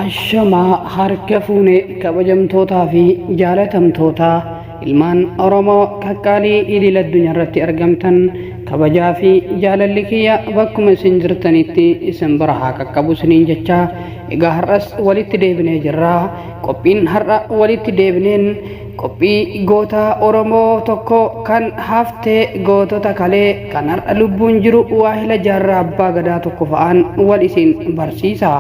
Ashamaa harka fuune kabajamtootaa fi jaalatamtoota ilmaan Oromoo qaqqaalii idil addunyaa irratti argamtan, kabajaa fi jaalalli kiyya bakkuma isin jirtanitti isin bira haa qaqqabu isiniin jechaa, egaa har'as walitti deebinee jirra. Qophiin har'a walitti deebineen qophii goota Oromoo tokko kan haftee gootota kalee kan har'a lubbuun jiru waahila Jaarraa Abbaa Gadaa tokko fa'aan wal isin barsiisa.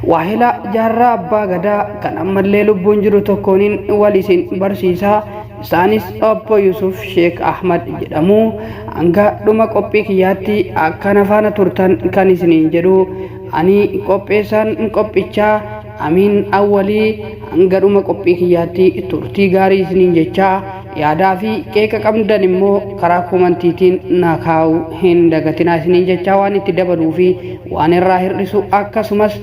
Waahila Jaarraa Abbaa Gadaa kan ammallee lubbuun jiru tokkooniin wal isin barsiisa. Isaanis Obbo Yusuf Sheek Ahmad jedhamu. Hanga dhuma qophii kiyyaatti akkana faana turtan kan isiniin jedhu ani qopheessaan qophichaa Amiin Awwalii. Hanga dhuma qophii kiyyaatti turtii gaarii isiniin jechaa, yaadaa fi qeeqa qabdan immoo karaa koomantiitiin naa kaa'uu hin dagatinaa isiniin jechaa, waan itti dabaluu fi waan irraa hir'isu, akkasumas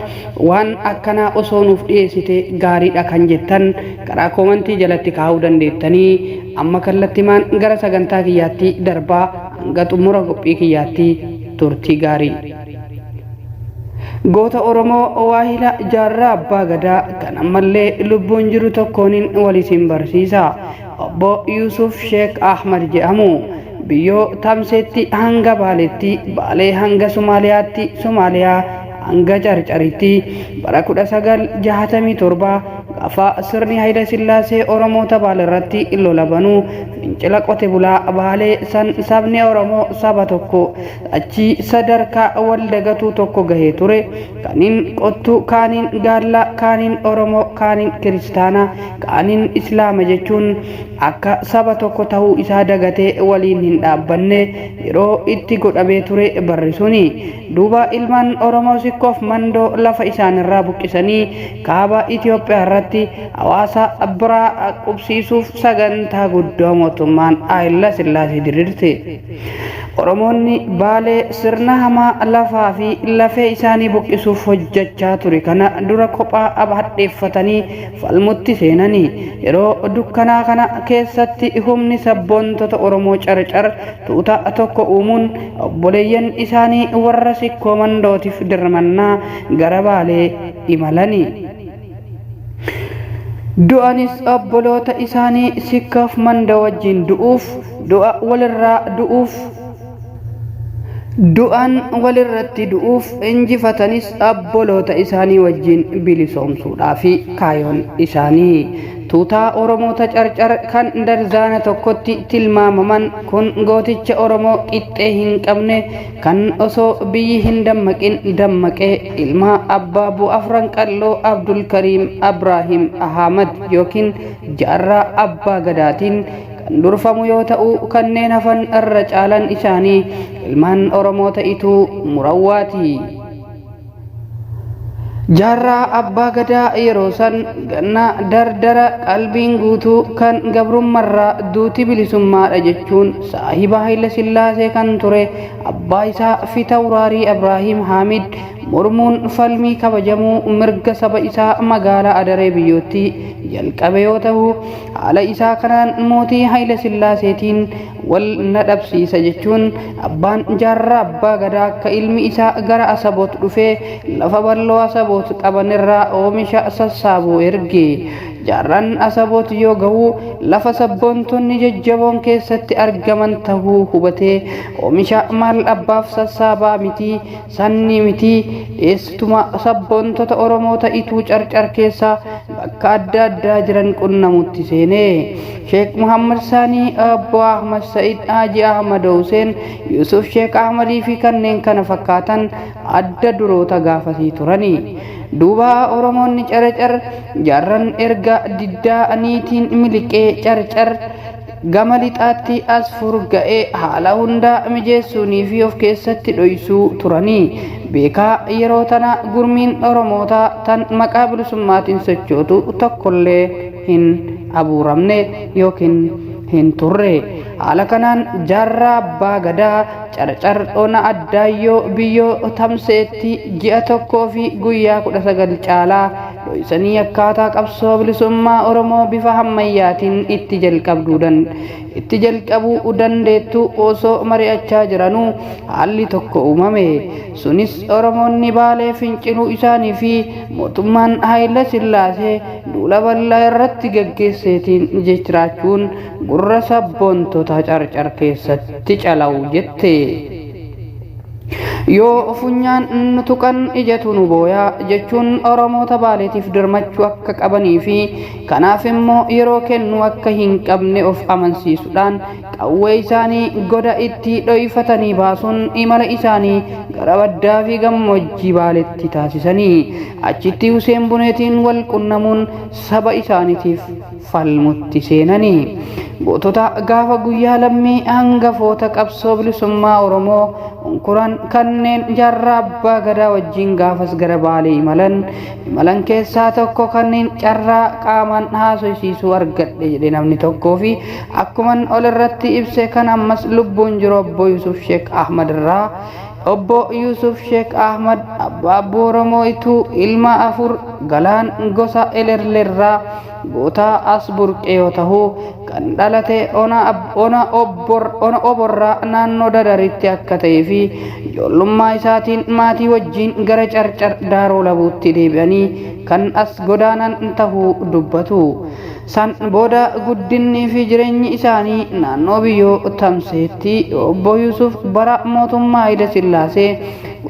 waan akkanaa osoo nuuf dhiyeessite gaariidha kan jettan karaa koomantii jalatti kaa'uu dandeettanii. Amma kallattimaan gara sagantaa kiyyaatti darbaa, hanga xumura qophii kiyyaatti turtii gaarii. Goota Oromoo waahila Jaarraa Abbaa Gadaa kan ammallee lubbuun jiru tokkooniin wal isin barsiisa. Obbo Yuusuf Sheek Ahmad jedhamu. Biyyoo Tamseetti hanga Baaleetti, Baalee hanga Somaaliyaatti, Somaaliyaa hanga Carcaritti bara 1967 gaafa sirni Hayila Sillaasee Oromoota Baale irratti lola banuu, fincila qote bulaa Baalee san sabni Oromoo saba tokko achi sadarkaa wal dagatuu tokko gahee ture. Kaniin qottuu, kaaniin gaallaa, kaaniin Oromoo, kaaniin kiristaana, kaaniin islaama jechuun akka saba tokko ta'uu isaa dagatee waliin hin dhaabbanne yeroo itti godhamee ture barri suni. Duuba ilmaan Oromoo Sikkoof Mandoo lafa isaanirraa buqqisanii kaaba Itoophiyaa irratti hawaasa biraa qubsiisuuf sagantaa guddoo mootummaan Hayila Sillaasee diriirte. Oromoonni Baalee sirna hamaa lafaa fi lafee isaanii buqqisuuf hojjechaa ture kana dura kophaa hadheeffatanii falmutti seenanii. Yeroo dukkanaa kana keessatti humni sabboontota Oromoo Carcar tuuta tokko uumuun obboleeyyan isaanii warra Sikkoo Mandootiif dirmannaa gara Baalee imalani. Du'anis obboloota isaanii Sikkoof Mandoo wajjin du'uuf, du'a walirraa du'uuf, du'an walirratti du'uuf, injifatanis obboloota isaanii wajjin bilisoomsuudhaafi kaayoon isaanii. Tuutaa Oromoota Carcar kan darzaana tokkotti tilmaamaman kun gooticha Oromoo qixxee hin qabne kan osoo biyyi hin dammaqin dammaqee, ilma abbaa Bu'afran Qalloo Abdulkariim Abraahim Ahmad yookiin Jaarraa Abbaa Gadaatiin kan durfamu yoo ta'u, kanneen hafan irra caalan isaanii ilmaan Oromoota Ituu Murawwaati. Jaarraa Abbaa Gadaa yeroo san ganna dardara, qalbiin guutuu, kan gabrummarraa duuti bilisummaadha jechuun saahiba Hayila Sillaasee kan ture abbaa isaa Fitawraarii Abraahim Haamid mormuun falmii kabajamuu mirga saba isaa magaalaa Adaree Biyyootti jalqabe yoo ta'u, haala isaa kanaan mootii Hayila Sillaaseetiin wal na dhabsiisa jechuun abbaan Jaarraa Abbaa Gadaa akka ilmi isaa gara Asaboot dhufee lafa bal'oo Asaboot qabanirraa oomisha sassaabuu erge. Jaarraan Asaboot yoo gahu lafa sabboontonni jajjaboon keessatti argaman tahuu hubatee, oomisha maal abbaaf sassaabaa miti, sanni miti, dheessituma sabboontota Oromoota Ituu Carcar keessaa bakka adda addaa jiran qunnamutti seene. Sheek Muhammad Saanii, Obbo Ahmad Sa'id, Haji Ahmad Hussein, Yusuf Sheek Ahmadii fi kanneen kana fakkaatan adda duroota gaafasii turani. Duuba Oromoonni Carcar jaarran erga diddaa niitiin miliqee Carcar gama lixaatti as furga'ee haala hundaa mijeessuunii fi of keessatti dhoysuu turanii. Beekaa yeroo tana gurmiin Oromootaa tan maqaa bilisummaatiin sochootu tokkollee hin abuuramne yookiin hin turre. Haala kanaan Jaarraa Abbaa Gadaa Carcar ona Addaayyoo biyyoo Tamseetti ji'a 1 fi guyyaa 19 caalaa dhoysanii akkaataa qabsoo bilisummaa Oromoo bifa hammayyaatiin itti jalqabduu itti jalqabuu dandeettu osoo mari'achaa jiranuu haalli tokko uumame. Sunis Oromoonni Baalee finciluu isaanii fi mootummaan Haayila Sillaasee duula bal'aa irratti gaggeesseetiin jiraachuun gurra sabboontota Carcar keessatti calawu jette. Yoo funyaan nu tuqan ijatu nu booyaa jechuun Oromoota Baaleetiif dirmachuu akka qabanii fi kanaaf immoo yeroo kennuu akka hin qabne of amansiisuudhaan qawwee isaanii goda itti dhoyfatanii baasuun imala isaanii gara baddaa fi gammoojjii Baaleetti taasisanii achitti Huseen Buneetiin wal qunnamuun saba isaaniitiif falmutti seenanii. Gootota gaafa guyyaa lammii hangafoota qabsoo bilisummaa Oromoo unkuran kanneen jaarraa abbaa gadaa wajjin gaafas gara Baalee imalan keessaa tokko kanneen carraa qaamaan haasofsiisuu argadhe jedhe namni tokkoo fi akkuman ol irratti ibse kan ammas lubbuun jiru obbo Yusuf Sheek Ahmad irraa. Obbo Yusuf Sheek Ahmad abbaa abboo Oromoo Ituu ilma afur Galaan gosa Elerlerraa goota as burqee yoo ta'u kan dhalate ona Oborraa naannoo Dadaritti akka ta'ee fi ijoollummaa isaatiin maatii wajjin gara Carcar Daaroo Labuutti deebi'anii kan as godaanan tahuu dubbatu. San booda guddinni fi jireenyi isaanii naannoo biyyoo Tamseetti obbo Yusuf bara mootummaa Hayila Sillaasee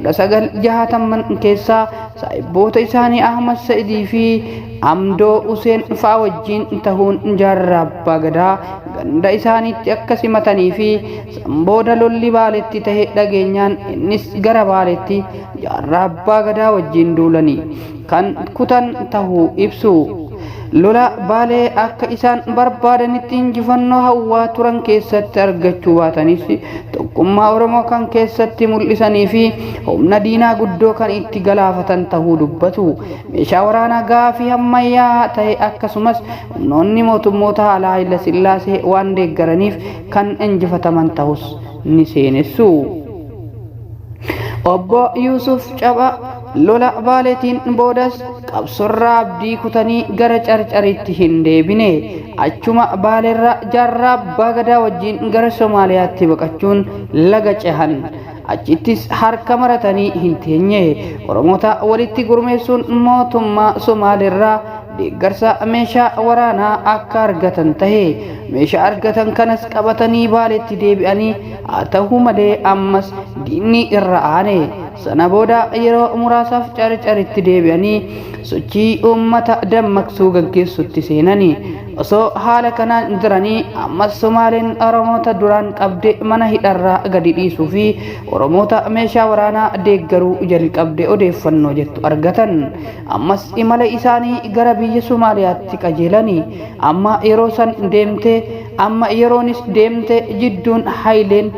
1960 keessaa saahibboota isaanii Ahmad Sa'idii fi Amdoo Huseen fa'aa wajjin tahuun jaarraa abbaa gadaa ganda isaaniitti akka simatanii fi san booda lolli Baaletti tahe dhageenyaan innis gara Baaletti jaarraa abbaa gadaa wajjin duulanii kan kutan tahuu ibsu. Lola Baalee akka isaan barbaadanitti injifannoo hawwaa turan keessatti argachuu baatanis tokkummaa Oromoo kan keessatti mul'isanii fi humna diinaa guddoo kan itti galaafatan tahuu dubbatu. Meeshaa waraanaa gaafii ammayyaa ta'e akkasumas humnoonni mootummoota alaa Hayila Sillaasee waan deeggaraniif kan injifataman tahus ni seenessu. Obbo Yusuf Caba lola Baaleetiin boodas qabsorraa abdii kutanii gara Carcaritti hin deebine. Achuma Baaleerra jaarraa abbaa gadaa wajjin gara Somaaliyaatti baqachuun laga cehan. Achittis harka maratanii hin teenye. Oromoota walitti gurmeessuun mootummaa Somaaleerraa deeggarsa meeshaa waraanaa akka argatan tahe. Meeshaa argatan kanas qabatanii Baaleetti deebi'anii haa ta'u malee ammas diinni irra aane. Sana booda yeroo muraasaaf Carcaritti deebi'anii sochii uummata dammaqsuu gaggeessutti seenanii. Osoo haala kanaan jiranii ammas Somaaleen Oromoota duraan qabde mana hidharraa gadi dhiisuu fi Oromoota meeshaa waraanaa deeggaruu jalqabde odeeffannoo jettu argatan. Ammas imala isaanii gara biyya Somaaliyaatti qajeelanii. Amma yeroo san deemte amma yeroonis deemte jidduun Hayileen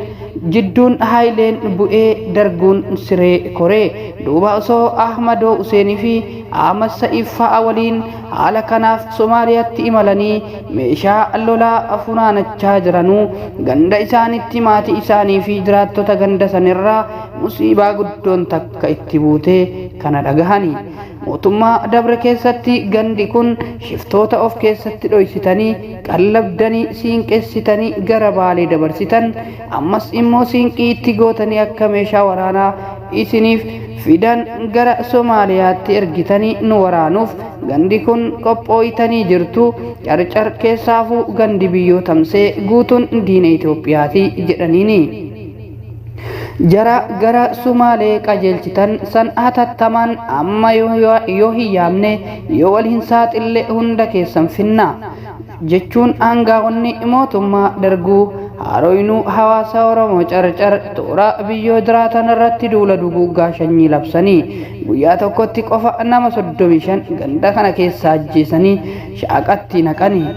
jidduun Hayileen bu'ee darguun siree koree. Duuba osoo Ahmadoo Huseenii fi Ahmad Sa'iif fa'a waliin haala kanaaf Somaaliyaatti imalanii meeshaa lolaa funaanachaa jiranuu ganda isaanitti maatii isaanii fi jiraattota ganda sanirraa musiibaa guddoon takka itti buutee kana dhagahani. Mootummaa dabre keessatti gandi kun shiftoota of keessatti dhoysitanii qallabdanii siinqeessitanii gara Baalee dabarsitan, ammas immoo siinqii itti gootanii akka meeshaa waraanaa isiniif fidan gara Somaaliyaatti ergitanii nu waraanuuf gandi kun qophooytanii jirtu. Carcar keessaafuu gandi biyyoo Tamsee guutuun diina Itoophiyaati jedhaniini. Jara gara Sumaalee qajeelchitan san hatattamaan amma yoo hin yaamne yoo wal hin saaxille hunda keessan finna jechuun aangaa'onni mootummaa darguu haaroynuu hawaasa Oromoo Carcar toora biyyoo jiraatan irratti duula duguuggaa sanyii labsanii guyyaa tokkotti qofa nama 35 ganda kana keessaa ajjeesanii shaaqatti naqanii.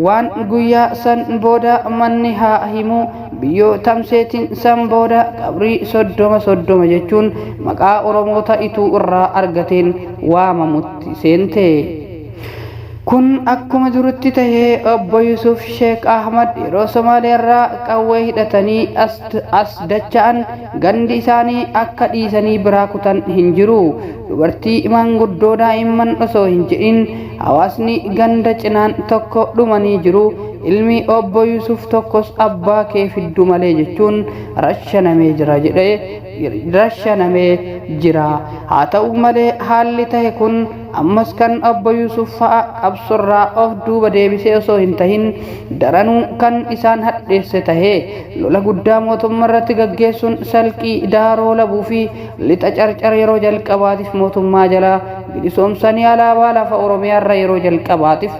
Waan guyyaa san booda manni haa himu biyyoo Tamseetiin san booda qabrii 30 30 jechuun maqaa Oromoota Ituu irraa argateen waamamutti seente. Kun akkuma jirutti tahee obbo Yusuf Sheek Ahmad yeroo Somaaliyaarraa qawwee hidhatanii as dacha'an gandi isaanii akka dhiisanii biraa kutan hin jiru. Dubartii maanguddoo daa'imman osoo hin jedhin hawaasni ganda cinaan tokko dhumanii jiru. Ilmi obbo Yusuf tokkos abbaa kee fiddu malee jechuun rashanamee jira jedhee rashanamee jira. Haa ta'u malee haalli tahe kun ammas kan obbo Yuusuf fa'a qabsorraa of duuba deebisee osoo hin tahin daranuu kan isaan hadheesse tahee lola guddaa mootummaa irratti gaggeessuun salqii daaroo labuu fi lixa carcar yeroo jalqabaatiif mootummaa jalaa bilisoomsanii alaabaa lafa Oromiyaarra yeroo jalqabaatiif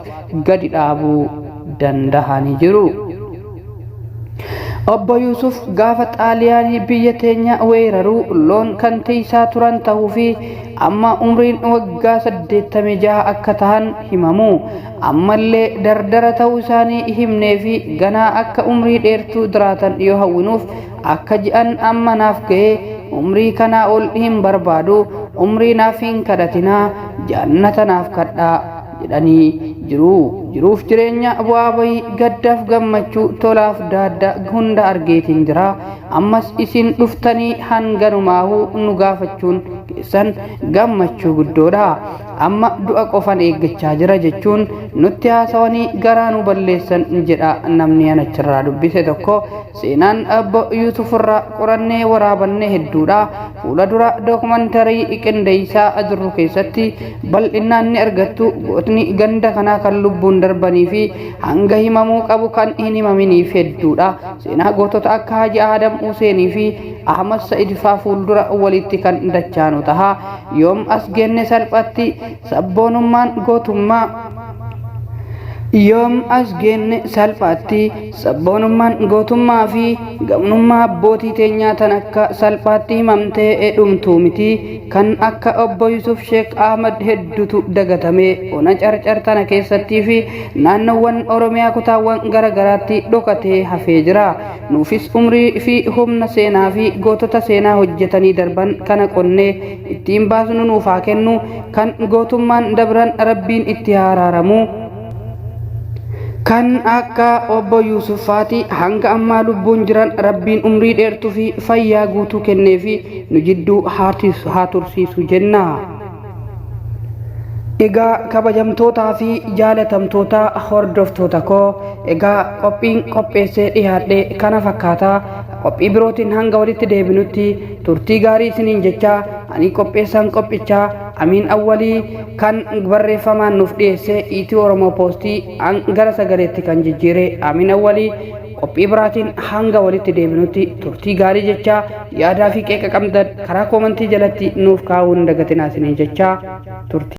gadi dhaabuu dandahanii jiru. Obbo Yuusuf gaafa Xaaliyaanii biyya teenya weeraruu loon kan tiisaa turan tahuu fi amma umriin waggaa 86 akka tahan himamu. Ammallee dardara ta'uu isaanii himnee fi ganaa akka umrii dheertuu jiraatan yoo hawwinuuf akka ji'an amma naaf ga'ee umrii kanaa ol hin barbaadu umrii naaf hin kadhatinaa jannata naaf kadhaa jedhanii jiru. Jiruuf jireenya bu'aa bayii gaddaaf gammachuu tolaaf daadda hunda argeetiin jira. Ammas isin dhuftanii hanganumaahuu nu gaafachuun keessan gammachuu guddoodha. Amma du'a qofan eeggachaa jira jechuun nutti haasawanii garaa nu balleessan jedha namni anachirraa dubbise tokko. Seenaan obbo Yuusuf irraa qorannee waraabannee hedduudha. Fuula dura dookumantarii qindeessaa jirru keessatti bal'inaan ni argattu. Gootni ganda kanaa kan lubbuun darbanii fi hanga himamuu qabu kan hin himaminiif hedduudha. Seenaa gootota akka Haji Adam Huseenii fi Ahmad Sa'id faa fuuldura walitti kan dachaanu taha. Yoom as geenne salphatti sabboonummaan gootummaa Yoom as geenne salphaatti sabboonummaan gootummaa fi gamnummaa abbootii teenyaa tan akka salphaatti himamtee dhumtuu miti kan akka obbo Yusuf Sheek Ahmad hedduutu dagatame ona carcar tana keessattii fi naannowwan Oromiyaa kutaawwan gara garaatti dhokatee hafee jira. Nuufis umrii fi humna seenaa fi gootota seenaa hojjetanii darban kana qonnee ittiin baasnu nuuf haa kennu kan gootummaan dabran rabbiin itti haa araaramu. Kan akka obbo Yuusuf faati hanga ammaa lubbuun jiran rabbiin umrii dheertuu fi fayyaa guutuu kennee fi nu jidduu haa tursiisu jenna. Egaa kabajamtootaa fi jaalatamtoota hordoftoota koo egaa qophiin qopheessee dhiyaadhe kana fakkaata. Qophii birootiin hanga walitti deebinutti turtii gaarii isiniin jechaa ani qopheessaan qophichaa Amiin Awwalii kan barreeffamaan nuuf dhiyeesse Iitii Oromoo Poostii gara sagaleetti kan jijjiire Amiin Awwalii qophii biraatiin hanga walitti deebinutti turtii gaarii jechaa yaadaa fi qeeqa qabdan karaa koomantii jalatti nuuf kaa'uu hin dagatinaa isiniin jechaa turtii.